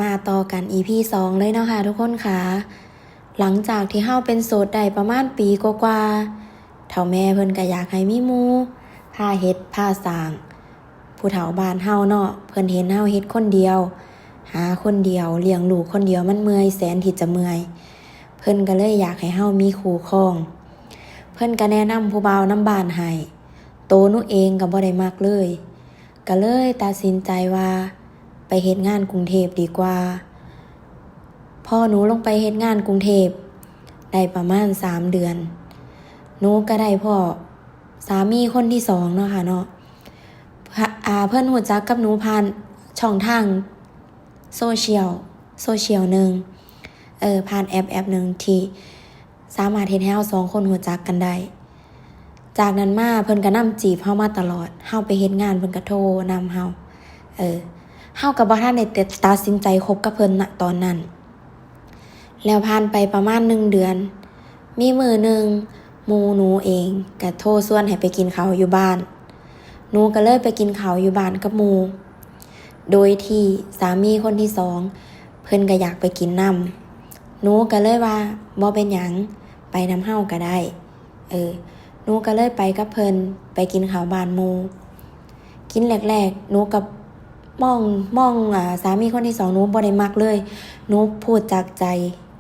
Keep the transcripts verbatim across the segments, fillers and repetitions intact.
มาต่อกัน อีพี สอง เลยเนาะค่ะทุกคนค่ะ หลังจากที่เฮาเป็นโสดได้ประมาณปีกว่าๆ เฒ่าแม่เพิ่นก็อยากให้มีหมู่ พาเฮ็ดพาสร้าง ผู้เฒ่าบ้านเฮาเนาะ เพิ่นเห็นเฮาเฮ็ดคนเดียว หาคนเดียว เลี้ยงลูกคนเดียวมันเมื่อย แสนที่จะเมื่อย เพิ่นก็เลยอยากให้เฮามีคู่ครอง เพิ่นก็แนะนำผู้บ่าวนำบ้านให้ โตหนูเองก็บ่ได้มักเลย ก็เลยตัดสินใจว่าไปเฮ็ดงานกรุงเทพฯดีกว่า พอหนูลงไปเฮ็ดงานกรุงเทพฯได้ประมาณสามเดือน หนูก็ได้พ้อสามีคนที่สองเนาะค่ะเนาะ พะ- อ่า เพิ่นรู้จักกับหนูผ่านช่องทางโซเชียล โซเชียลหนึ่ง เออ ผ่านแอปแอปหนึ่งที่สามารถเฮ็ดให้เฮาสองคนรู้จักกันได้ จากนั้นมาเพิ่นก็นำจีบเฮามาตลอด เฮาไปเฮ็ดงานเพิ่นก็โทรนำเฮา เออ เฮาก็บ่ทันได้ตัดสินใจคบกับเพิ่น ณ ตอนนั้น แล้วผ่านไปประมาณหนึ่งเดือน มีมื้อหนึ่งหมู่หนูเองก็โทรชวนให้ไปกินข้าวอยู่บ้าน หนูก็เลยไปกินข้าวอยู่บ้านกับหมู่ โดยที่สามีคนที่สองเพิ่นก็อยากไปกินนำ หนูก็เลยว่าบ่เป็นหยัง ไปนำเฮาก็ได้ เออ หนูก็เลยไปกับเพิ่น ไปกินข้าวบ้านหมู่ กินแรกๆ หนูก็มอง มอง อ่า สามีคนที่สอง หนูบ่ได้มักเลย หนูพูดจากใจ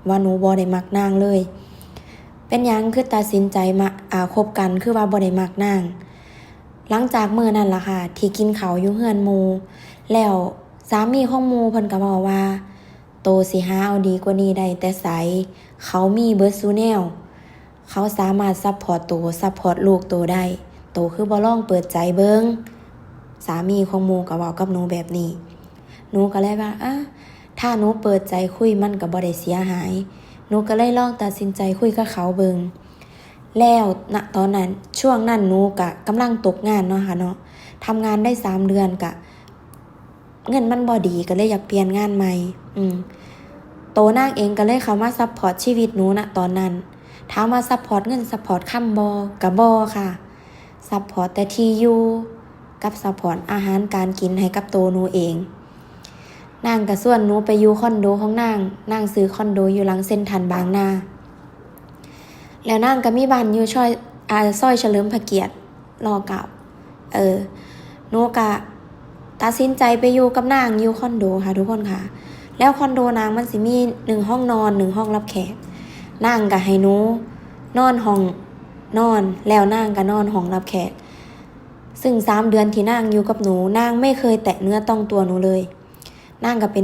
ว่าหนูบ่ได้มักนางเลย เป็นหยังคือตัดสินใจมา อ่า คบกัน คือว่าบ่ได้มักนาง หลังจากมื้อนั้นล่ะค่ะ ที่กินข้าวอยู่เฮือนหมู่ แล้วสามีของหมู่เพิ่นก็เว้าว่า โตสิหาเอาดีกว่านี้ได้แต่ไส เขามีเบิดซุแนว เขาสามารถซัพพอร์ตโต ซัพพอร์ตลูกโตได้ โตคือบ่ลองเปิดใจเบิ่ง สามีของหมู่ก็เว้ากับหนูแบบนี้ หนูก็เลยว่า อ่ะ ถ้าหนูเปิดใจคุยมันก็บ่ได้เสียหาย หนูก็เลยลองตัดสินใจคุยกับเขาเบิ่ง แล้ว ณ ตอนนั้น ช่วงนั้นหนูก็กำลังตกงานเนาะค่ะเนาะ ทำงานได้สามเดือนก็ เงินมันบ่ดีก็เลยอยากเปลี่ยนงานใหม่ อืม โตนางเองก็เลยเข้ามาซัพพอร์ตชีวิตหนู ณ ตอนนั้น ถามว่าซัพพอร์ตเงินซัพพอร์ตคำบ่ ก็บ่ค่ะ ซัพพอร์ตแต่ที่อยู่ กับซัพพอร์ตอาหารการกินให้กับโตหนูเอง นางก็ชวนหนูไปอยู่คอนโดของนาง นางซื้อคอนโดอยู่หลังเซ็นทรัลบางนา แล้วนางก็มีบ้านอยู่ซอย อ่า ซอยเฉลิมพระเกียรติ ร.เก้า เออ หนูก็ตัดสินใจไปอยู่กับนางอยู่คอนโดค่ะทุกคนค่ะ แล้วคอนโดนางมันสิมีหนึ่งห้องนอน หนึ่งห้องรับแขก นางก็ให้หนูนอนห้องนอน แล้วนางก็นอนห้องรับแขก ซึ่งสามเดือนที่นางอยู่กับหนู นางไม่เคยแตะเนื้อต้องตัวหนูเลย นางก็เป็น